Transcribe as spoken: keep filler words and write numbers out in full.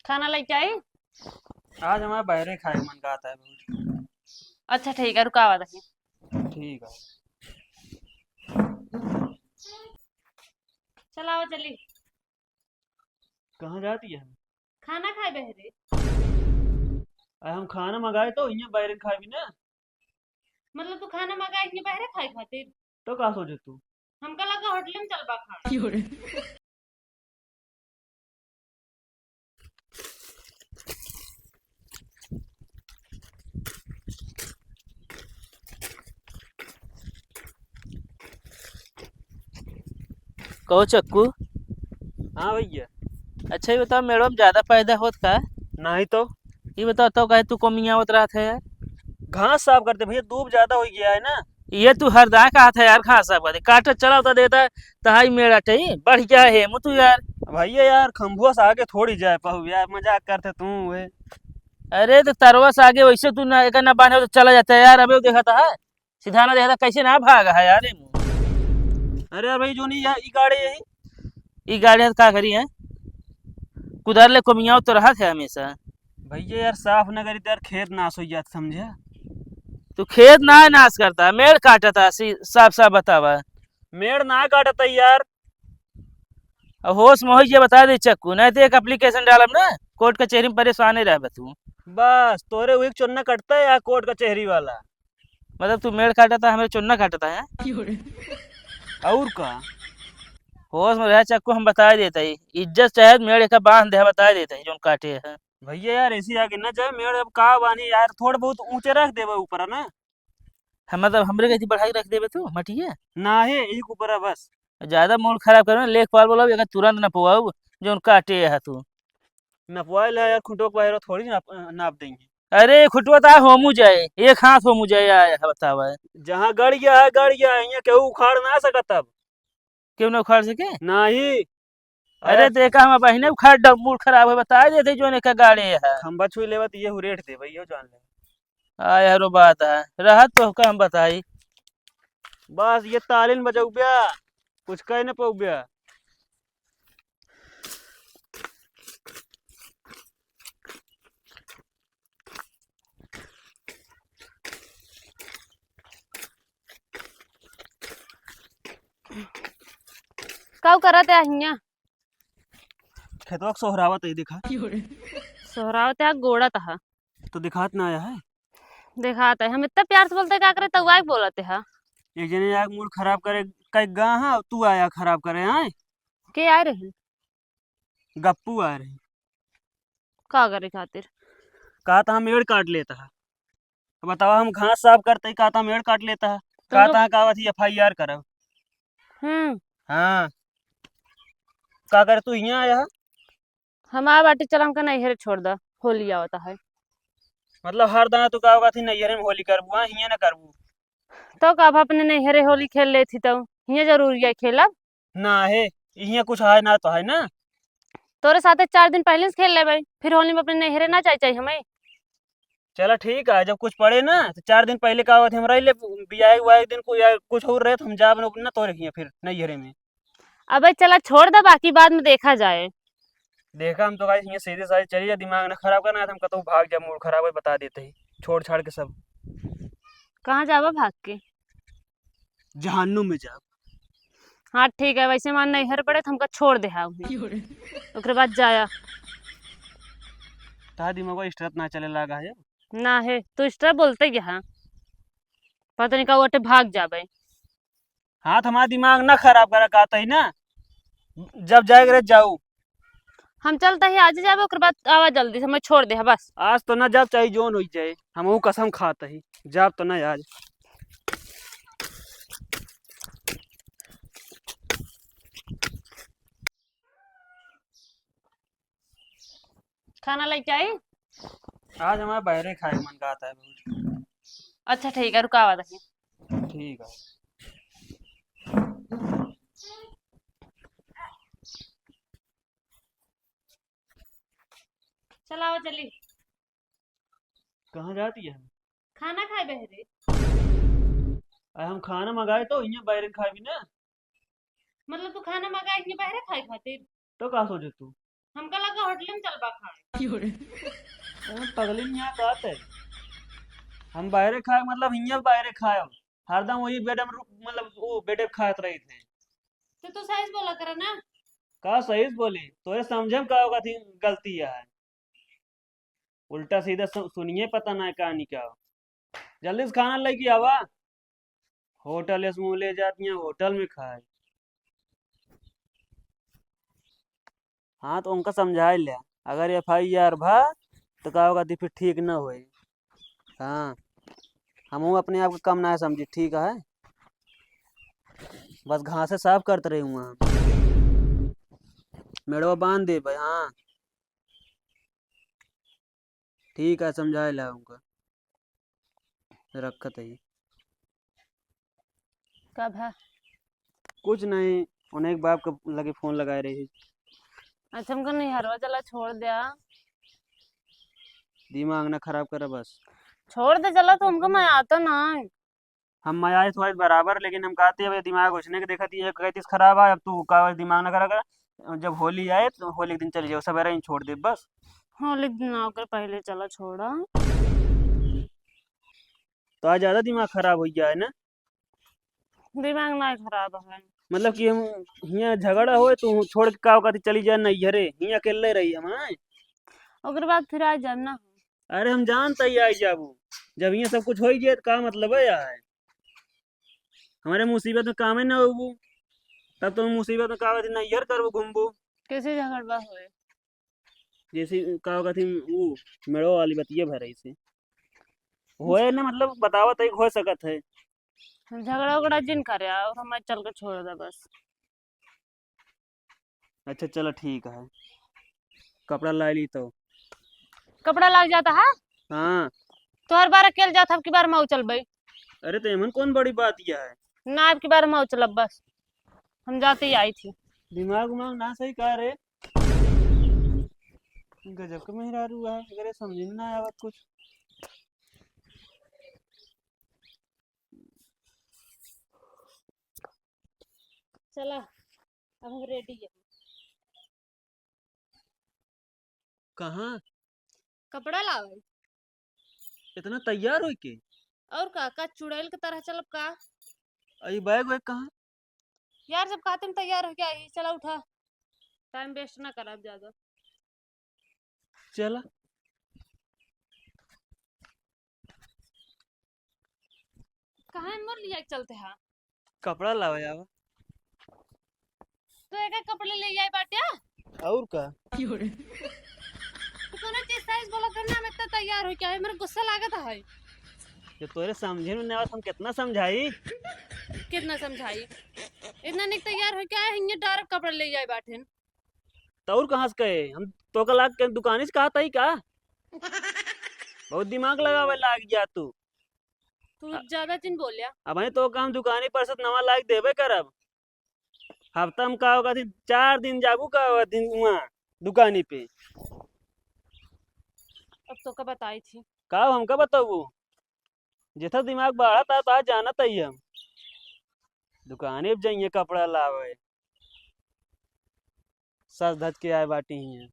खाना लेके आई? आज हमारा बहरे खाए मन का आता है बहुत। अच्छा ठीक है, रुका आवा तनी। ठीक है। चला आवा चली। कहाँ जाती है? खाना खाए बहरे। अरे हम खाना मंगाए तो इहाँ बहरे खाए भी ना। मतलब तू खाना मंगाए इहाँ बहरे खाए खातिर? तो का सोचे तू? हमका लगा होटल में चलबा खा। कहो चक्कू। हाँ भैया। अच्छा, ये बताओ, मेड़वा में ज्यादा पैदा होत का? नहीं तो। ये बताओ, तो काहे तू कोमियावत रहत है यार? घास साफ करते भैया, दूब ज्यादा हो गया है ना। ये तू हर दाय कहत है यार, घास साफ करते, काटत चला तो देता, तहाई मेड़ा टही बढ़ गया है मु तू यार। भैया यार, खंभुआ से आगे थोड़ी जाए पाऊ यार, मजाक करते तू। वे अरे तो तरवा से आगे वैसे तू ना, एक ना बांधे तो चला जाता है यार। अबे देखा था, सीधा ना देखा था, कैसे ना भागा है यार ये मु। अरे यार भाई, जो नहीं यार, ई गाड़ी यही। ई गाड़ी है तो का करी है? कुदार ले कोमियाओ तो रहत है हमेशा। भैया यार, साफ ना करी तो यार, खेत नाश हो जात, समझा? तू खेत ना नाश करता, मेड़ काटता, सी-, साफ साफ बतावा। मेड़ ना काटता यार। अब होश में होइए, बता दे चक्कू, नहीं तो एक एप्लीकेशन डालब ना, कोर्ट कचहरी में परेशान ही रहबे तू। बस तोरे वही चुन्ना कटता है यार, कोर्ट कचहरी वाला। मतलब तू मेड़ काटता, हमरे चुन्ना काटता है? और का? होश में रह चक्कू, हम बता देते ही, इज्जत चाहे मेड़ का बांध दे, बता देते ही, जोन काटे है। भैया यार, ऐसी आगे न जाए मेड़, अब का बानी यार, थोड़ा बहुत ऊंचे रख देबे ऊपर, है ना? हम, मतलब, हमरे कैसे बढ़ाई रख देबे तू, मटिया? ना है, एक ऊपर है बस। ज्यादा मूड खराब करो ना, लेखपाल बोलाओ, एकर तुरंत नपवाओ, जोन काटे है तू। नपवाइल है यार, खुटो के बाहर थोड़ी नाप, नाप देंगे। अरे, खुटवा तो होमू जाए, एक हाथ होमू जाए, आया है, बतावा। जहाँ गड़ गया है, गड़ गया है, यहाँ केहू उखाड़ ना सकत अब। केहू ना उखाड़ सके? नाही। अरे अरे। देखा, हम बहिने उखाड़ डब-, मूड खराब है, बता देते जोन एक गाड़े है। खंभा छुई लेवा त ये हुरेठ देबे, यो जान ले। आ, यारो बात है, रहत तो का हम बताई। बस ये तालिन बजौब्या, कुछ कह न पौब्या। काऊ करत है हियाँ? खेतवा के सोहरावत है, देखा। सोहरावत है, गोड़त है। तो दिखात ना आया है? दिखात है। हम इतना प्यार से बोलते, का करे, तऊ आए बोलत है। एक जने आए मूड खराब करे, कई गा हाँ, तू आया खराब करे, आए? के आए रहे? गप्पू आए रहे। का करे खातिर? कहा था हम मेड़ काट लेता है। अब बतावा, हम घास साफ करते ही कहा था मेड़ काट लेता है। तुम कहा लोग था, कहा थी एफ आई आर करब। हम्म। हाँ। का करे तू हियाँ आया है? हम आ बाटी, चल हमका नैहरे छोड़ दा, होली आवता है। मतलब हर दाना तू का कहा थी नैहरे में होली करबू, हाँ, हियाँ ना करबू। तो का, अब अपने नैहरे होली खेल लेती तो हियाँ जरूरी है खेलब? ना है, हियाँ कुछ है ना तो है ना। तोरे साथे चार दिन पहले से खेल लेबे, फिर होली में अपने नैहरे ना जाए चाहिए हमें। चला ठीक है, जब कुछ पड़े ना तो चार दिन पहले का होत, हम रह ले, बियाह हुआ एक दिन को या कुछ और रहे तो हम जाब ना तोरे हियाँ फिर नैहरे में। अबे चला छोड़ दे, बाकी बाद में देखा जाए। देखा, हम तो गाइस हियाँ सीधे साधे चली जा, दिमाग ना खराब करना, हम कतहु भाग जा, मूड खराब है, बता देते ही, छोड़ छाड़ के सब। कहाँ जाबा भाग के? जहन्नुम में जाब। हाँ ठीक है, वैसे मान नैहर पड़े तो हमका छोड़ दे हा उन्हें। ओकरे बाद जाया। तार दिमाग स्ट्रेट ना चले लागा है। ना है, तू स्ट्रेट बोलते ही हाँ। पता नहीं का ओटे भाग जाबे। हाँ, तो हमारा दिमाग ना खराब करा, कहता ही ना, जब जाए के रहे जाऊ। हम चलता ही आज जाबे, ओकर बाद आवा जल्दी से, हमें छोड़ दे, हाँ, बस। आज तो ना जाब, चाहे जोन हो जाए, हम वो कसम खाता ही, जाब तो ना आज। खाना लेके आई? आज हमारा बहरे खाए मन का आता है बहुत। अच्छा ठीक है, रुकावा तनी। ठीक है। चलाओ चली। कहाँ जाती है? खाना खाए बहरे। अरे हम खाना मंगाए तो इन्हें बहरे खाए भी ना। मतलब तू खाना मंगाए इन्हें बहरे खाए खातिर? तो का सोचे तू? हमका लगा होटल में चलबा खाए। अरे पगली, यहाँ का है? हम बाहरे खाए, मतलब हियाँ बाहरे खाए। हरदम वही बेड में रुक, मतलब वो बेड पे खात रही थे। तो तू सही से बोला करा ना। का सही से बोली? तोरे समझे में का होगा थी गलती है? उल्टा सीधा सु-, सुनिए पता ना कहानी क्या हो। जल्दी से खाना लेके आवा। होटल से मुँह ले जाती हैं, होटल में खाए। हाँ, तो उनका समझाए ले, अगर एफ आई आर भा, तो का होगा, फिर ठीक न होए। हाँ, हमहू अपने आप को कम ना समझी, ठीक है, बस घासे साफ करते रहे हुआ, मेड़वा बांध दे भाई। हाँ, ठीक है, समझाए ला उनका, रखत है। का भा? कुछ नहीं, उन्हें एक बाप के लगे फोन लगाए रही। अच्छा, हमका नैहरवा चला छोड़ द्या। दिमाग ना खराब करा बस। छोड़ दे चला, तो हमका मैं आता ना। हम मजाक थोड़ा बराबर, लेकिन हम कहते हैं, अब दिमाग घुसने के देखत ही, एक कहती खराब है, अब तू का दिमाग ना करा कर। जब होली आए, तो होली के दिन चली जाओ, सवेरे ही छोड़ दे बस। होली के दिन आकर पहले चला छोड़ा। तो आज ज्यादा दिमाग खराब हो गया है ना? दिमाग ना खराब है। मतलब कि हम हियाँ झगड़ा होए, तू छोड़ के का कहती चली जाए नैहरे, हियाँ अकेले रही हम, हैं? ओकर बाद फिर आ जाब ना। अरे हम जानता ही आई जाबू, जब हियाँ सब कुछ हो ही गया तो का मतलब है यार? हमारे मुसीबत में काम ही ना होबू, तब तो मुसीबत में का कहती नैहर करबू, घूमबू। कैसे झगड़वा होए? जैसे का कहती वो मेड़ो वाली बतिये भर ऐसे होए ना, मतलब बतावत है, हो सकत है। झगड़ा उगड़ा जिन करे और हमारे चल के छोड़ दे बस। अच्छा चलो ठीक है, कपड़ा ला ली तो। कपड़ा लाग जाता है? हाँ। तो हर बार अकेले जात, अब की बार मऊ चलबे। अरे तो एमन कौन बड़ी बात यह है? ना, अब की बार मऊ चलब बस, हम जाते ही आई थी। दिमाग उमाग ना सही का रे? गजब के मेहरारू है, अगर ये समझ में ना आवत कुछ। चला, अब हम रेडी है। कहाँ? कपड़ा लावे। इतना तैयार होई के? और का, का चुड़ैल के तरह चलब का? अई बैग वैग कहाँ? यार, जब कहते हैं तैयार हो गया ही, चला उठा, टाइम वेस्ट ना करब ज्यादा। चला। कहाँ मोर लिया के चलते हा? कपड़ा लावे आवा। तो एक एक कपड़े ले आई बाट्या। और का? तू कोनो चीज साइज बोला करना, हम इतना तैयार हो क्या है, मेरा गुस्सा लागत है। ये तोरे समझे में नहीं आवत, हम कितना समझाई? कितना समझाई? इतना निक तैयार हो क्या है, ये डायरेक्ट कपड़ा ले आई बाटेन। तो और कहाँ से कहे? हम तो का लाग के दुकानी से कहा था ही का? बहुत दिमाग लगावे लाग गया तू। तू अ- ज्यादा जिन बोल्या। अब तो का हम दुकानी पर से नवा लाग देबे करब। हफ्ता में का होगा दिन, चार दिन जाबू का होगा दिन वहाँ दुकानी पे। अब तो का बताई थी। का हमका बताबू? जितना दिमाग बढ़त है, तो आज जानत ही हम। दुकाने पे जाइए कपड़ा लावे। सज धज के आए बाटी हियाँ।